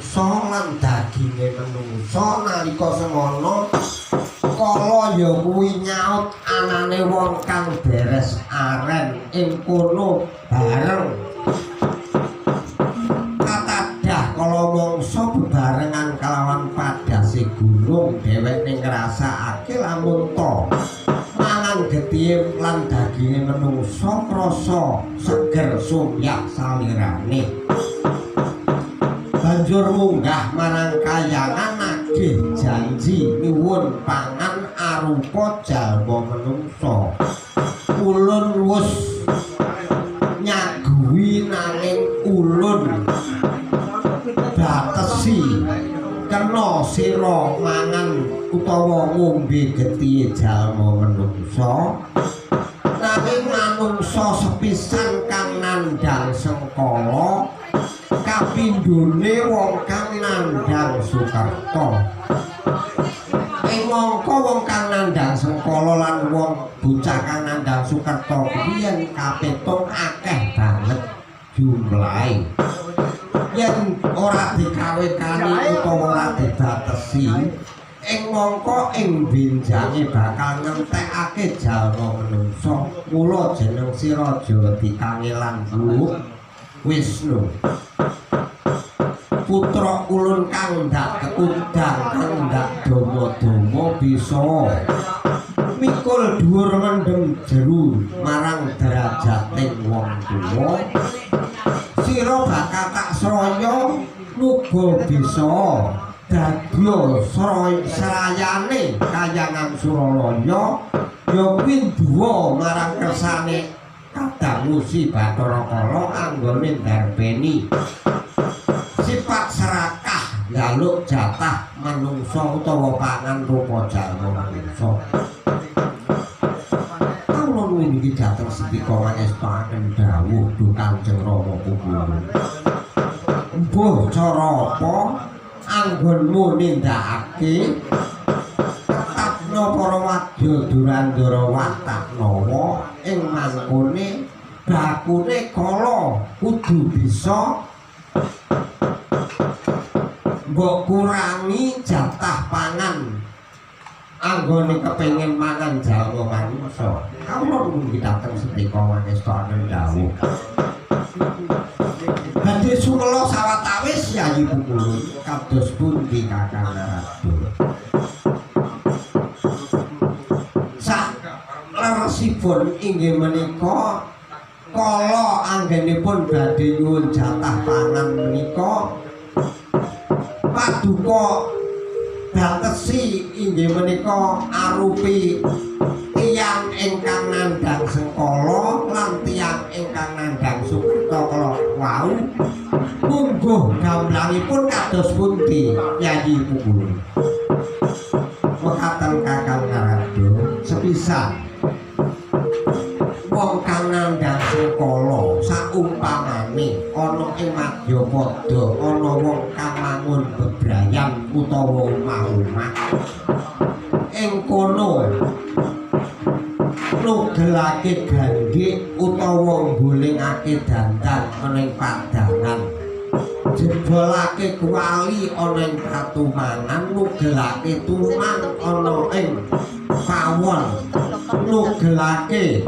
menungsa lan daginge menungsa nalika semono kala ya kuwi nyaut anane wong kang beres aren ing kono bareng katadah kala mangsa bebarengan kalawan padase gunung dheweke ngrasakake lamun ta mangan getihe lan daginge menungsa krasa seger sumyak salirane. Banjur munggah marang kayangan nagih janji nyuwun pangan arupa jalma menungsa. Ulun wus nyaguhi nanging ulun batesi kena sira mangan utawa ngombe getihe jalma menungsa. Nanging manungsa sepisan kang nandhang sengkala kapindhone wong kang nandhang Sukerta. Ing mangka wong kang nandhang sengkala lan wong bocah kang nandhang Sukerta kuwi yen kapitung akeh banget jumlahe. Yen ora dikawekani utawa ora dibatesi, ing mangka ing benjange bakal ngentekake jalma menungsa. Mula jeneng sira aja wedi kangelan Bu Wisnu. Putra ulun kang ndak kekundang kang ndak dama-dama bisa mikul dhuwur mendem jeru marang derajating wong tuwa. Sira bakal tak sraya muga bisa dadya srayane kayangan Suralaya ya kuwi duwa marang kersane Kadang Musi Bathara Kala anggone ndarbeni sifat serakah njaluk jatah manungsa utawa pangan rupa jalma manungsa. Kawula nuwun iki dhateng sendika mangestakaken dawuh duh Kanjeng Rama Pupuhu. Mbuh cara apa anggonmu nindakake tetapno para wadya Durandara watak nawa ing mangkone bakune kala kudu bisa mbok kurangi jatah pangan anggone kepengin mangan jalma manungsa. Kawula nuwun dhateng sendika mangestakaken dawuh. Badhe sumela sawetawis Yayi Pukulun kados pundi Kakang Narada. Sak leresipun inggih menika kala anggenipun badhe nyuwun jatah pangan menika paduka batesi inggih menika arupi tiyang ingkang nandhang sengkala lan tiyang ingkang nandhang Sukerta kala wau mungguh gamblangipun kados pundi Yayi Pukulun. Mekaten Kakang Narada sepisan wong kang nandhang sengkala saumpamane ana ing madyapada ana wong kang mangun bebrayan utawa omah-omah ing kono nugelake gandhik utawa nggulingake dandan ana ing padangan, jebolake kuali ana ing patumanan, nugelake tumang ana ing pawon, nugelake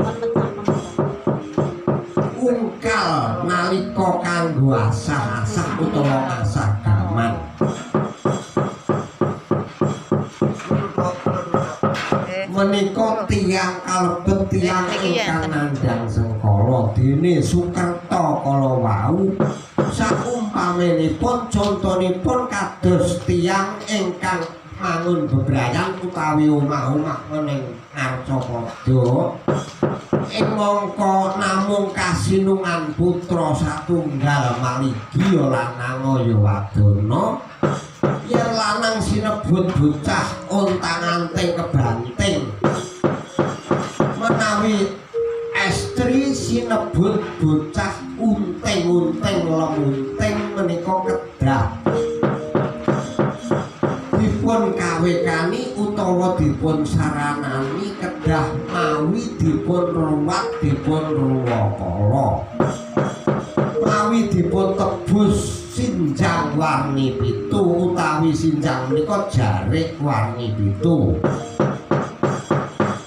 ungkal nalika kanggo asah-asah utawa ngasah gaman. Menika tiyang kalebet tiyang ingkang nandhang sengkala dene Sukerta kala wau saumpaminipun contonipun kados tiyang ingkang mangun bebrayan utawi omah-omah ning Ngarcapada ing mangka namung kasinungan putra satunggal maligi ya lanang ya wadana. Yen lanang sinebut bocah ontang-anting kebanting, menawi estri sinebut bocah unting-unting lemunting menika kedah dipun kawekani utawa dipun saranani kedah mawi dipun ruwat dipun ruwakala mawi dipun tebus sinjang warni pitu utawi sinjang menika jarik warni pitu.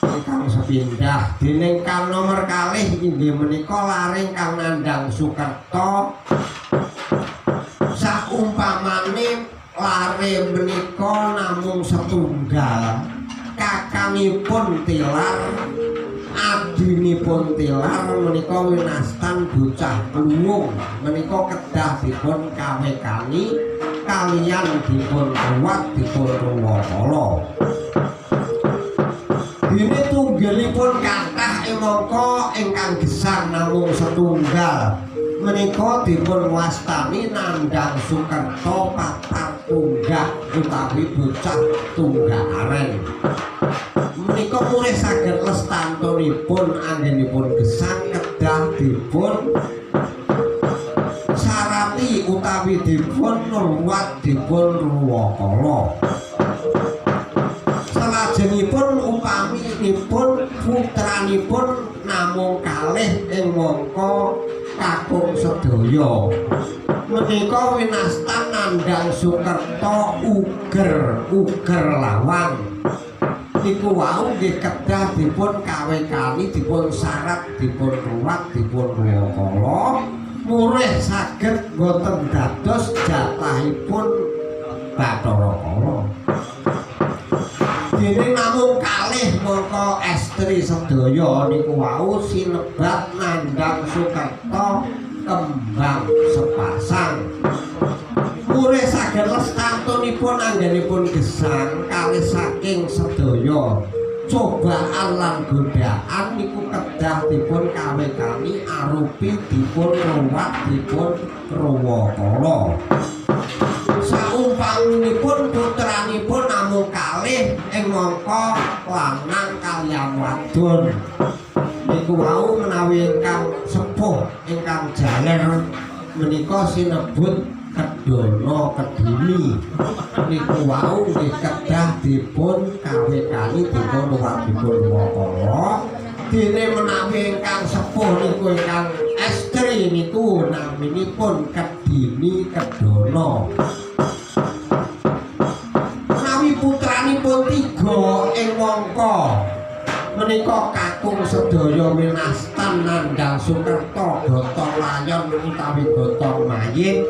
Ingkang sepindah dening kang nomer kalih inggih menika lare kang nandhang Sukerta. Saumpamane lare menika namung setunggal, kakangipun tilar, adinipun tilar menika winastan bocah kluwung menika kedah dipun kawekani kaliyan dipun ruwat dipun ruwakala. Dene tunggilipun kathah ingmangka ingkang gesang namung setunggal menika dipun wastani nandhang Sukerta papar tunggak utawi bocah tunggak aren. Menika murih saged lestantunipun anggenipun gesang kedah dipun sarati utawi dipun ruwat dipun ruwakala. Salajengipun upaminipun putranipun namung kalih ing mangka kakung sedaya menika winastan nandhang Sukerta uger uger lawang. Niku wau nggih kedah dipun kawekani dipun sarat dipun ruwat dipun ruwakala murih saged boten dados jatahipun Bathara Kala. Dene namung kalih mangka estri sedaya niku wau sinebat nandhang Sukerta kembang sepasang. Murih saged lestantunipun anggenipun gesang kalih saking sedaya cobaan lan godaan niku kedah dipun kawekani arupi dipun ruwat dipun ruwakala. Saumpaminipun putranipun namung kalih ing mangka lanang kaliyan wadon niku wau menawi ingkang sepuh ingkang jaler menika sinebut Kedono Kedini niku wau nggih kedah dipun kawekani dipun ruwat dipun ruwakala. Dene menawi ingkang sepuh niku ingkang estri niku naminipun Kedini Kedono. Menawi putranipun tiga ing mangka menika kakung sedaya winastan nandhang Sukerta gotong layon utawi gotong mayit.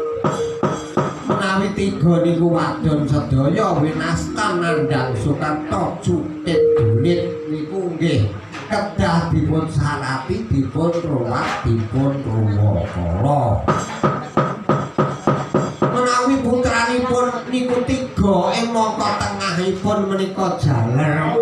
Menawi tiga niku wadon sedaya winastan nandhang Sukerta cukit dulit niku nggih kedah dipun sarati dipun ruwat dipun ruwakala. Menawi putranipun niku tiga ing mangka tengahipun menika jaler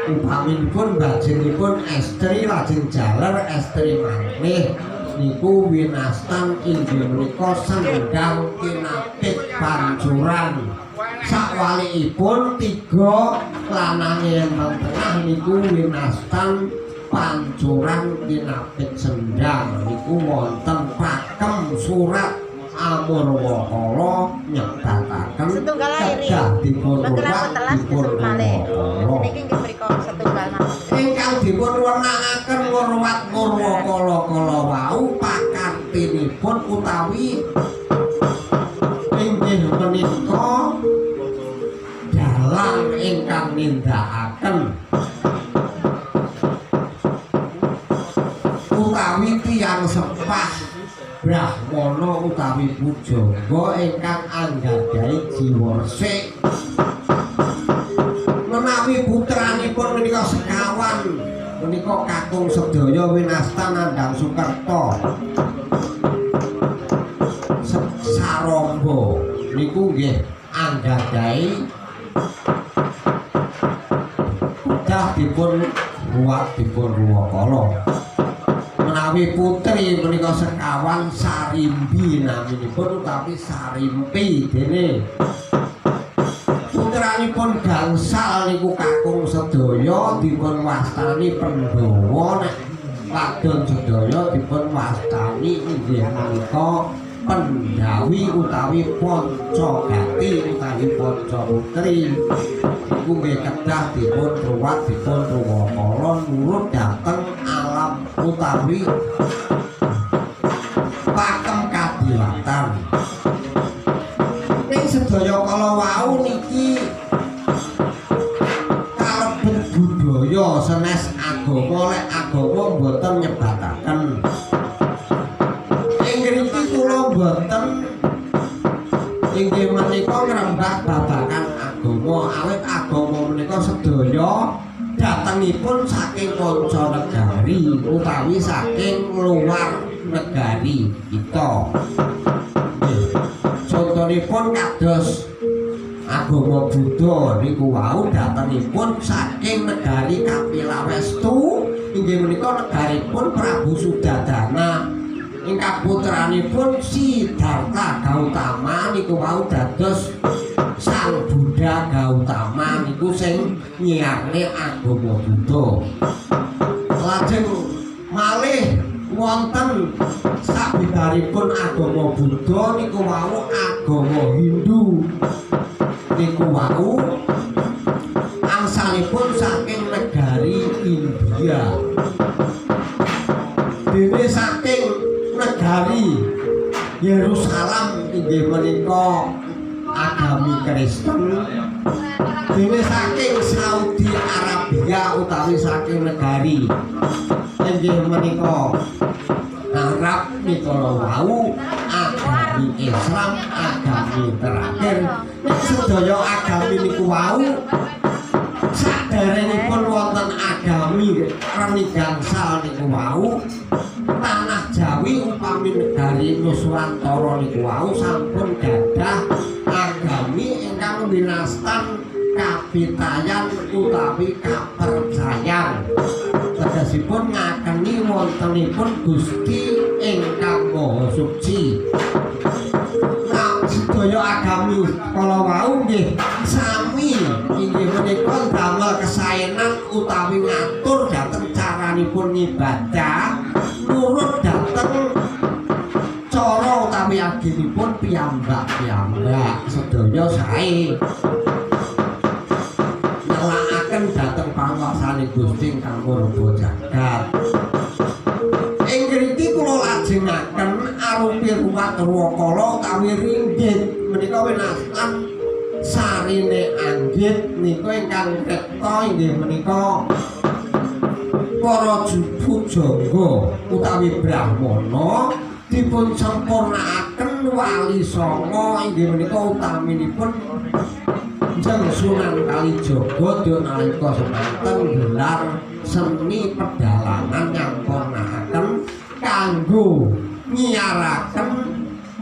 upaminipun bajengipun estri lajeng jaler estri malih niku winastan inggih menika sendang kinapit pancuran. Sakwalikipun tiga lanange enten tengah niku winastan pancuran kinapit sendang niku wonten pakem surat Amurwakala nyebataken kedah dipun ruwat dipun ruwakala. Ingkang dipun wenangaken ngruwat Murwakala kala wau pakartinipun utawi inggih menika dalang ingkang nindakaken utawi tiyang sepah brahmana utawi pujangga ingkang anggadhahi jiwa resik. Menawi putranipun menika sekawan menika kakung sedaya winastan nandhang Sukerta saramba niku nggih anggadhahi kedah dipun ruwat dipun ruwakala. Menawi putri menika sekawan Sarimbi naminipun utawi Sarimpi dene putranipun gangsal niku kakung sedaya dipun wastani Pandhawa, nek wadon sedaya dipun wastani inggih menika Pendhawi utawi Pancagati utawi Pancaputri. Iku nggih kedah dipun ruwat dipun ruwakala nurut dhateng alam utawi pakem kadiwatan. Sedaya kala wau niki kalebet budaya senes agama, lek agama mboten nyebataken. Ing ngriki kula mboten inggih menika ngrembak babagan agama, awit agama menika sedaya datengipun saking manca negari utawi saking luar negari kita. Contonipun kados agama Buddha niku wau datengipun saking negari Kapilawestu, inggih menika negaripun Prabu Sudadana. Ingkang putranipun Siddhartha Gautama niku wau dados Sang Buddha Gautama niku sing nyiarne agama Buddha. Lajeng malih wonten sabibaripun agama Buddha niku wau agama Hindu niku wau asalipun saking negari India. Dene saking negari Yerusalem inggih menika agami Kristen. Dene saking Saudi Arabia utawi saking negari inggih menika Arab nika wau agami Islam, agami terakhir. Nek sedaya agami niku wau saderengipun wonten agami renigangsal niku wau, tanah Jawi upami negari Nuswantara niku wau sampun gadah agami ingkang winastan kapitayan utawi kapercayan. Tegesipun ngakeni wontenipun Gusti ingkang Maha Suci. Nah, sedaya agami kala wau nggih sami inggih menika damel kesaenan utawi ngatur dhateng caranipun ngibadah nurut dhateng cara utawi aginipun piyambak-piyambak sedaya sae. Nyelakaken dhateng panguwasane Gusti ingkang murba jagat. Ing ngriki kula lajengaken arupi ruwat ruwakala utawi ringgit menika winastan sarine anggit nika ingkang rekta inggih menika para pujangga utawi brahmana dipun sempurnaaken wali sanga inggih menika utaminipun Jeng Sunan Kalijaga nalika semanten gelar seni pedalangan nyampurnaaken kanggo nyiaraken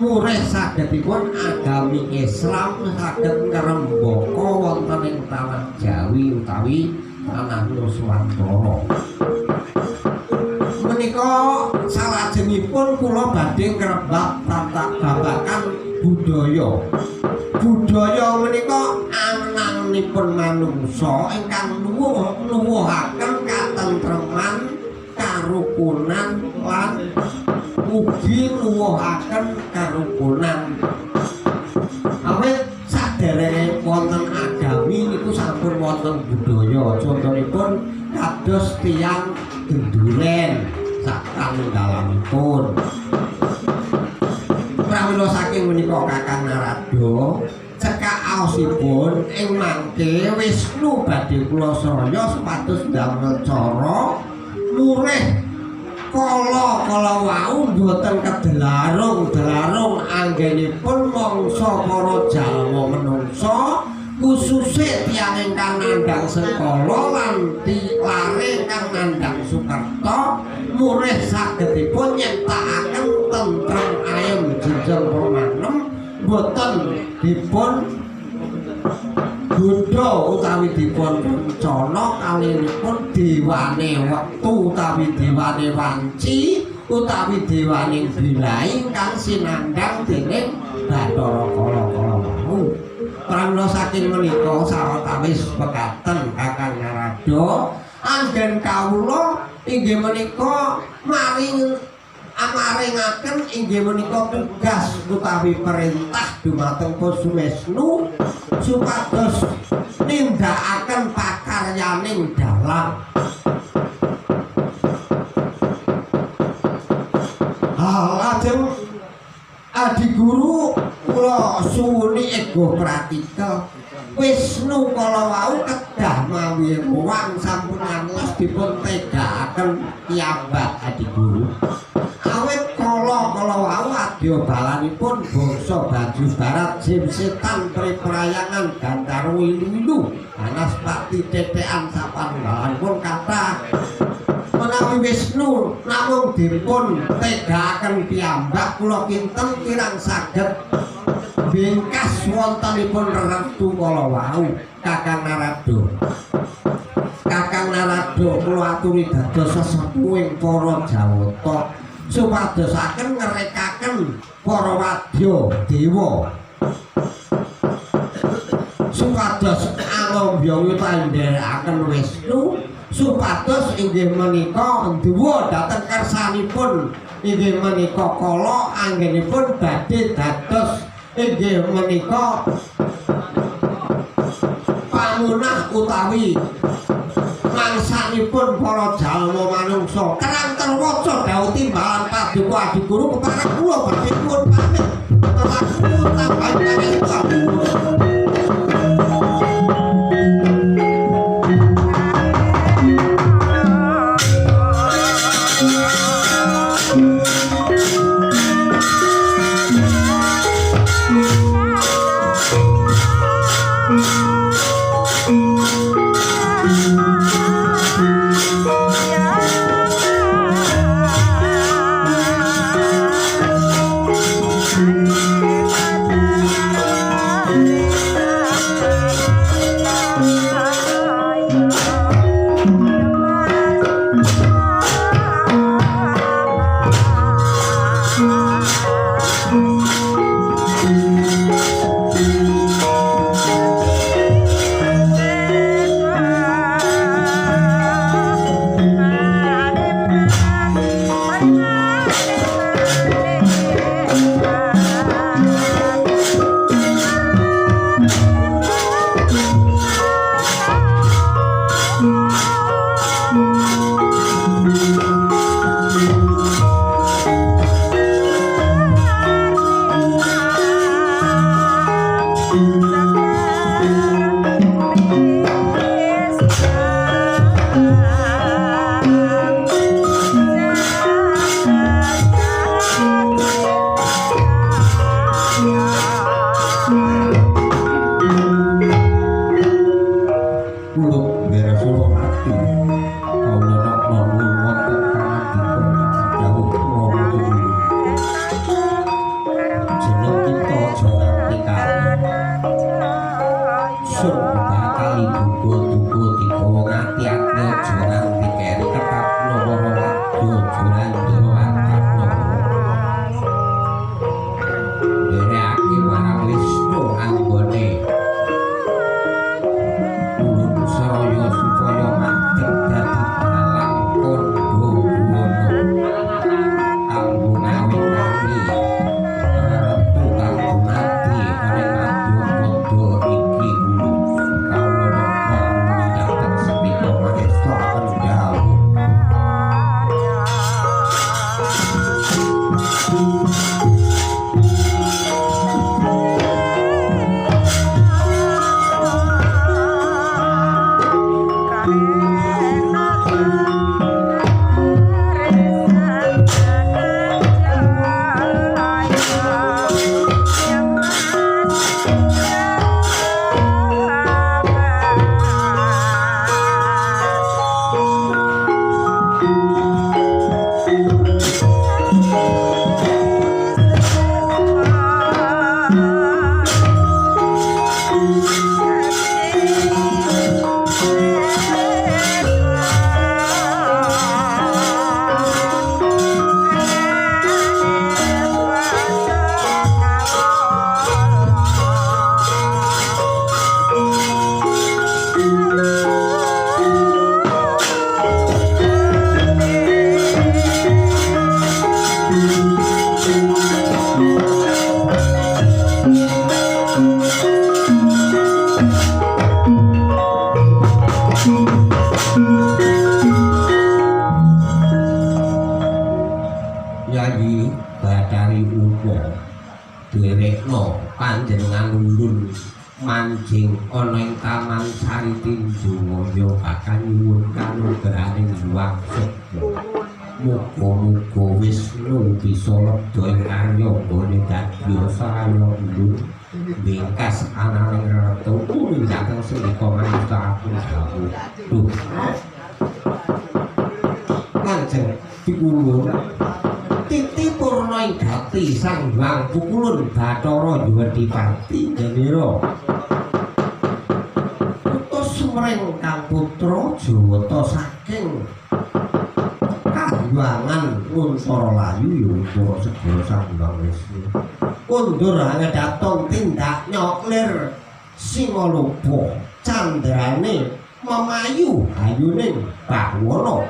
murih sagedipun agami Islam saged ngrembaka wonten ing tanah Jawi utawi tanah Nuswantara. Menika salajengipun kula badhe ngrembak babagan budaya. Budaya menika ananipun manungsa ingkang nuwuhaken katentreman, karukunan lan ugi nuwuhaken karukunan. Awit saderenge wonten agami niku sampun wonten budaya. Contonipun kados tiyang Genduren sapanunggalanipun. Pramila saking menika Kakang Narada cekak aosipun ing mangke Wisnu badhe kula sraya supados ndamel cara murih kala-kala wau mboten kedelarung-delarung anggenipun mangsa para jalma menungsa khususe tiyang ingkang nandhang sekala lan lare ingkang nandhang sukerta murih sagedipun nyiptakaken tentrem ayem jenjeng permanem boten dipun godha utawi dipun rencana kalinipun dewane wektu utawi dewane wanci utawi dewane bilai ingkang sinandhang dening Bathara Kala-kala wau. Pramila saking menika sawetawis pekaten Kakang Narada anggen kawula inggih menika maring amaringaken inggih menika tugas utawi perintah dumateng Wisnu supados nindakaken pakaryaning dalang. Lajeng adi guru kula kok suwuni ego pratika. Wisnu kala wau kedah mawi ruang sampun ngantos dipun tegakaken piyambak Adiguru. Awit kala wau adya balanipun bangsa Baju Barat jim setan preprayangan Gandarwa Ilu-ilu Banaspati tetekan sapanunggalanipun kathah. Menawi Wisnu namung dipun tegakaken piyambak kula kinten kirang saged bingkas wontenipun rertu kala wau. Kakang Narada, Kakang Narada kula aturi dados sesepuhing para Jawata supadosaken ngerekaken para wadya dewa supados angombyong nderekaken Wisnu supados inggih menika nduwa dhateng kersanipun inggih menika kala anggenipun badhe dados inggih menika pamunah utawi mangsanipun para jalma manungsa. Kerang terwaca dawuh timbalan paduka Adiguru kepareng kula badhe nyuwun pamit telaku tambahan pangestu. Panjenengan ulun manjing ana ing Taman Sari Tinjowaya bakal nyuwun kanugrahaning Hyang Setya. Muga-muga Wisnu bisa ledha ing karya nggone dadi saraya ulun bingkas ananing retu kuwi dhateng sendika manungsa aku dawuh. Duh. Kanjeng dikulun titi purna ing gati Sang Hyang Pukulun Bathara Yuwadipati Jenira utus mring kang putra Jawata saking Kahyangan Untara Layu ya Untara Segara Sang Hyang Wisnu kundur angedaton tindak nyoklir Singaloba candrane memayu hayuning bawana.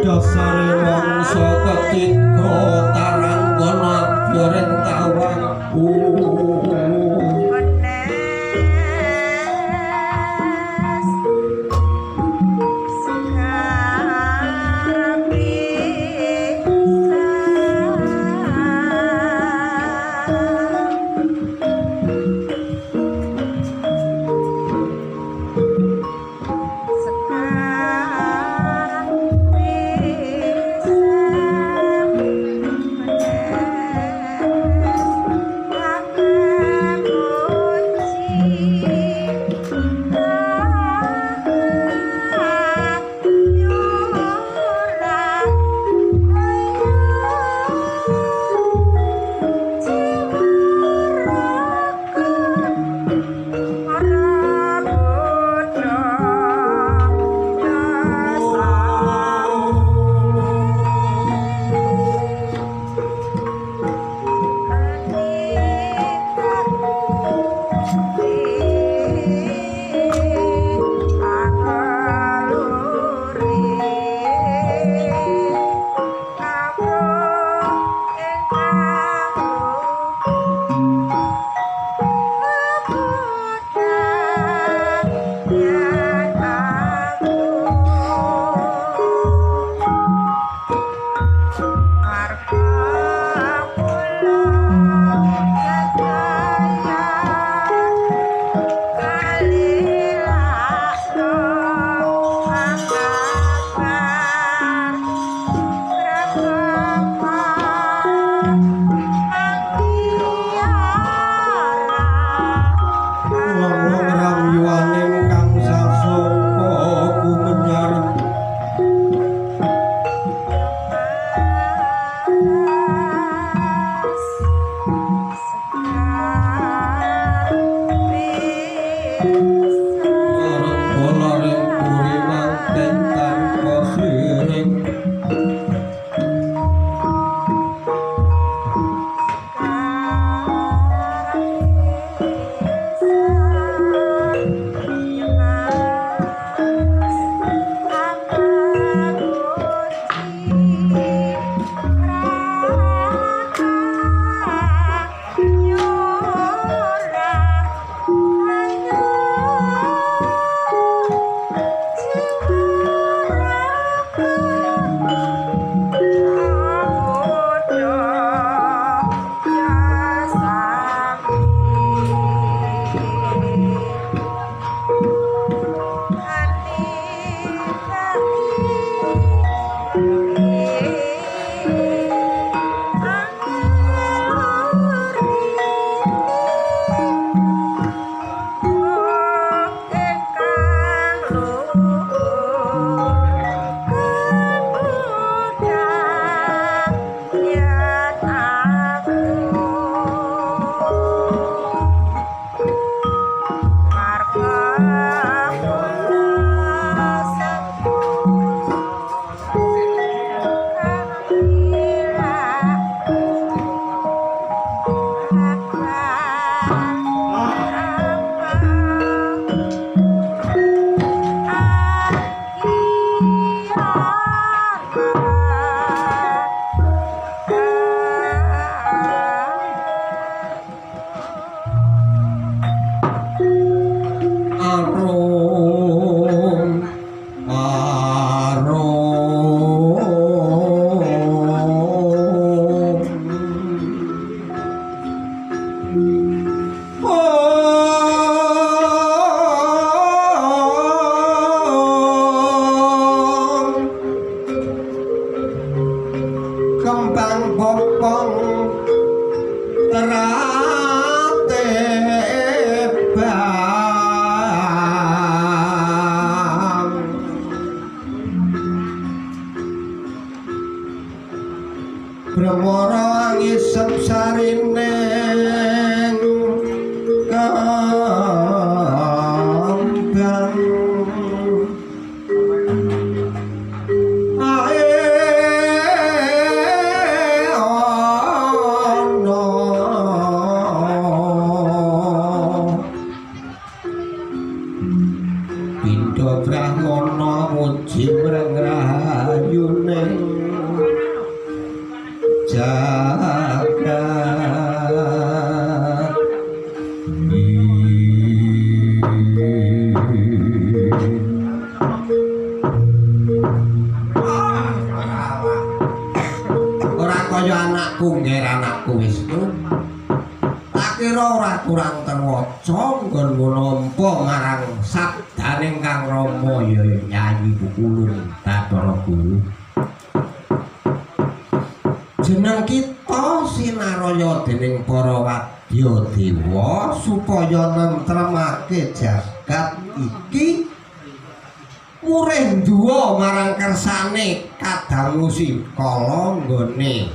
Dasar Bremara ngisep sarine kembang ae ana pindha brahmana muji mreng rahayune jagat. Ora kaya anakku ngger anakku Wisnu. Tak kira ora kurang terwaca nggonmu nampa marang sabdaning Kang Rama ya Yayi Pukulun Bathara Guru. Jeneng kita sinaraya dening para wadya dewa supaya nentremake jagat iki murih duwa marang kersane kadangu sikala nggone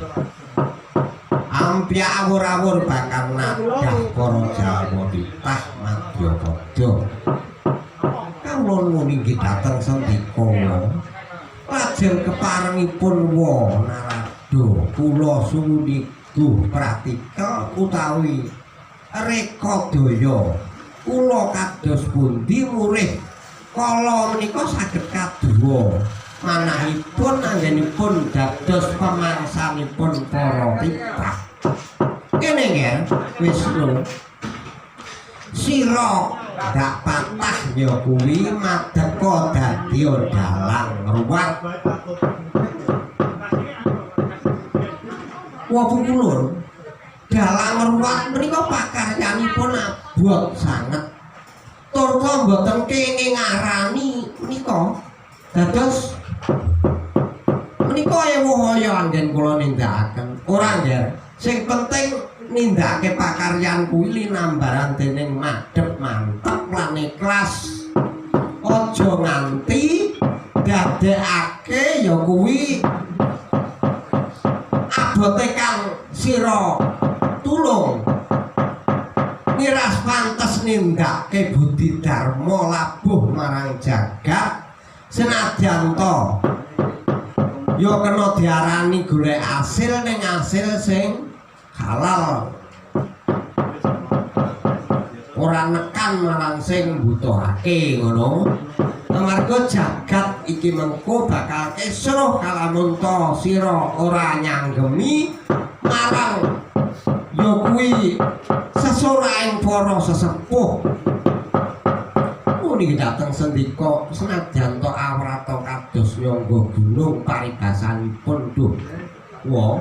ampyak awur-awur bakal nadah para jalma titah madyapada. Kawula nuwun inggih dhateng sendika lajeng keparengipun wa narada kula suwunigu pratika utawi rekadaya kula kados pundi murih kala menika saged kaduwa manahipun anggenipun dados pemangsanipun para titah. Kene nggih Wisnu, sira ndak patah ya kuwi madeka dadi dalang ruwat. Wa pukulun dalang ruwat menika pakaryanipun abot sanget turta mboten kenging ngarani menika. Dados menika ewuh-aya anggen kula nindakaken. Ora nggih, sing penting nindakake pakaryan kuwi linambaran dening madhep mantep lan ikhlas. Aja nganti dadekake ya kuwi abote kang sira tulung miras pantes nindakake budi dharma labuh marang jagat senadyan ta ya kena diarani golek asil ning asil sing halal, ora nekan marang sing mbutuhake ngono. Amarga jagat iki mengko bakal kesruh kalamun ta sira ora nyanggemi marang ya kuwi sesoraing para sesepuh. Muni dhateng sendika senadyan ta awrata kados nyangga gunung paribasanipun duh wa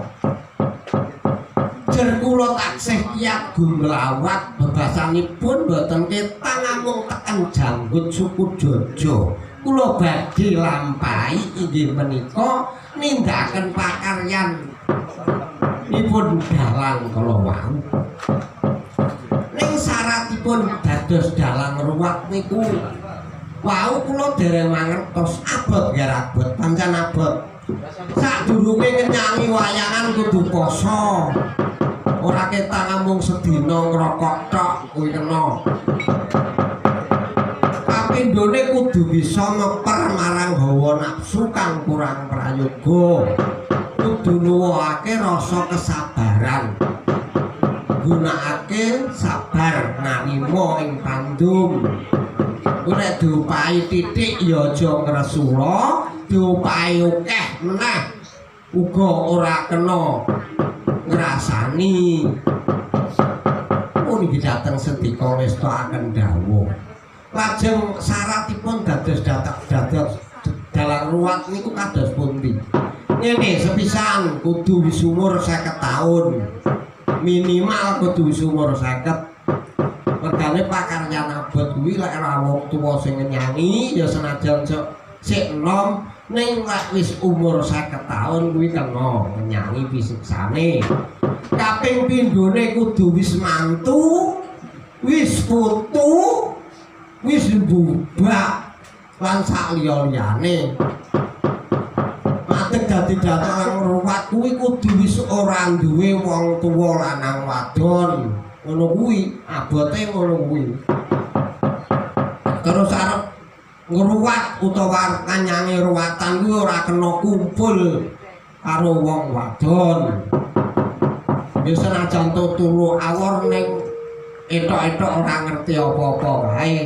jer kula taksih kiat gumlawat bebasanipun boten ketang namung tekan janggut suku Jojo. Kula badhe lampahi inggih menika nindakaken pakaryan nipun dalang kala wau. Ning syaratipun dados dalang ruwat niku wau kula dereng mangertos. Abot nggih abot, pancen abot. Sadurunge ngenyangi wayangan kudu poso. Ora ketang namung sedina ngrokok tok kuwi kena. Kapindhone kudu bisa meper marang hawa nafsu kang kurang prayoga. Kudu nuwuhake rasa kesabaran. Gunakake sabar narima ing pandum. Nek diupahi titik ya aja ngresula, diupahi akeh meneh uga ora kena ngrasani. Muni dhateng sendika nestakaken dawuh. Lajeng syaratipun dados dados dalang ruwat niku kados pundi? Ngene, sepisan kudu wis umur 50 taun. Minimal kudu wis umur 50. Mergane pakaryan abot kuwi lek ora wong tuwa sing ngenyangi ya senajan sik enom, ning lek wis umur 50 taun kuwi kena ngenyangi pisikane. Kaping pindhone kudu wis mantu, wis putu, wis mbubak lan sak liya-liyane. Madeg dadi dalang ruwat kuwi kudu wis ora duwe wong tuwa lanang wadon. Ngono kuwi, abote ngono kuwi. Terus arep ngruwat utawa kanyange ruwatan kuwi ora kena kumpul karo wong wadon. Ya senajan to turu awor ning etok-etok ora ngerti apa-apa kae.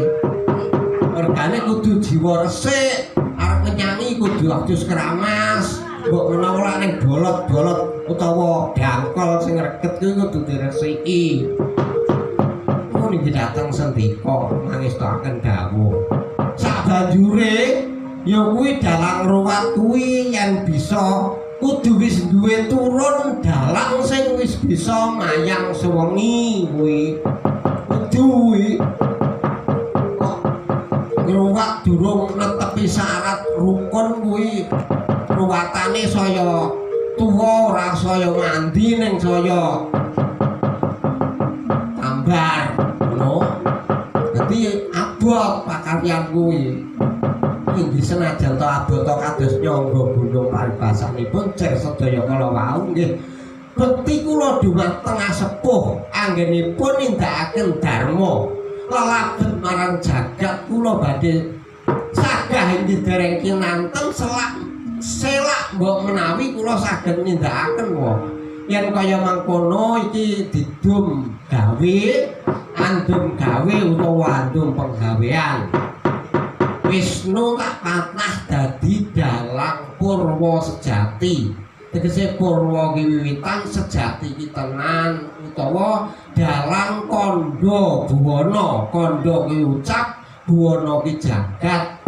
Mergane kudu jiwa resik, arep ngenyangi kudu adus keramas. Mbok menawa lak ning bolot-bolot utawa dangkol sing reget kuwi kudu diresiki. Ngono iki dateng sendika mangestokaken dawuh. Sabanjure ya kuwi dalang ruwat kuwi yen bisa kudu wis duwe turun dalang sing wis bisa mayang sewengi kuwi. Kudu kuwi. Kok ngruwat durung netepi syarat rukun kuwi ruwatane saya tuwa ora saya mandi ning saya tambar ngono. Dadi abot pakaryan kuwi. Inggih senajan to abot kados nyangga gunung paribasanipun cer sedaya kala wau nggih. Bekti kula dumateng asepuh anggenipun nindakaken dharma lelabet marang jagat kula badhe sagah inggih dereng kinanten selak selak mbok menawi kula saged nindakaken wae. Yen kaya mangkono iki didum gawe, andum gawe utawa andum penggawean. Wisnu tak patah dadi dalang purwa sejati. Tegese purwa ki wiwitan, sejati ki tenan utawa dalang kandha buwana. Kandha ki ucap, buwana ki jagat.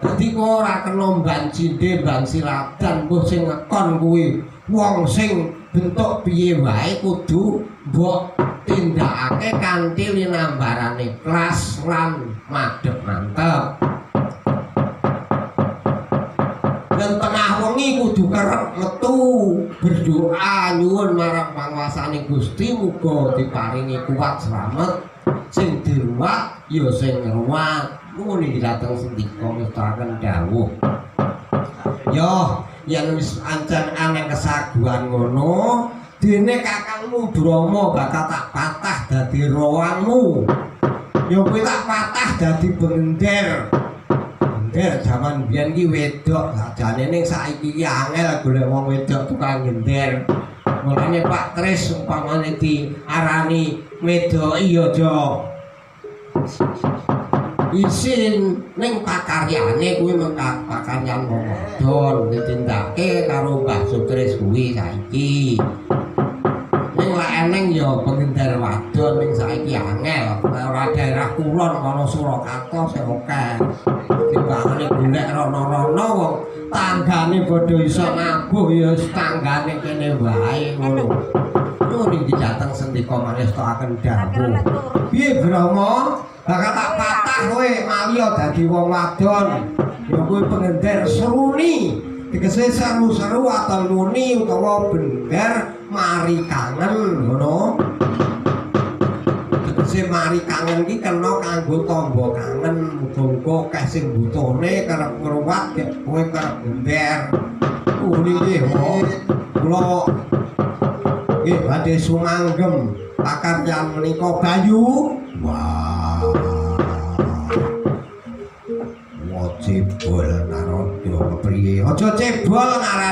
Dadi kok ora kena mban cindhe, mban siladan, mbuh sing ngekon kuwi wong sing bentuk piye wae kudu mbok tindakake kanthi linambarane ikhlas lan madhep mantep. Yen tengah wengi kudu kerep metu berdoa nyuwun marang panguwasane Gusti muga diparingi kuat slamet sing diruwat ya sing ngruwat. Nuwun iki dhateng sendika ngestakaken dawuh. Yo yen wis ancen aneng kesaguhan ngono dene kakangmu Brahma bakal tak patah dadi rawangmu. Ya kuwi tak patah dadi bender. Gender jaman biyen ki wedok sajane ning saiki ki angel golek wong wedok tukang gender. Mulane Pak Tris umpamane diarani wedoki aja isin ning pakaryane kuwi mengkak pakaryan wong wadon ditindake karo Mbah Sutris kuwi saiki. Ning lak eneng ya pengender wadon ning saiki angel. Ora daerah kulon kono Surakarta sing akeh. Timbangane golek rono-rono wong tanggane padha iso nabuh ya wis tanggane kene wae ngono. Nuwun iki dateng sendika mangestokaken dawuh. Piye Brahma? Bakal tak patah kowe maliya dadi wong wadon. Ya kuwi pengender seruni. Tegese seru-seru atau muni utawa bender mari kangen ngono. Tegese mari kangen ki kena kanggo tamba kangen, muga-muga akeh sing butuhne kerep ngruwat gek kowe kerep gender. Nggih, kula nggih badhe sumanggem pakaryan menika Bayu. Wah. Wah cebol Narada kepriye? Aja cebol ngarani.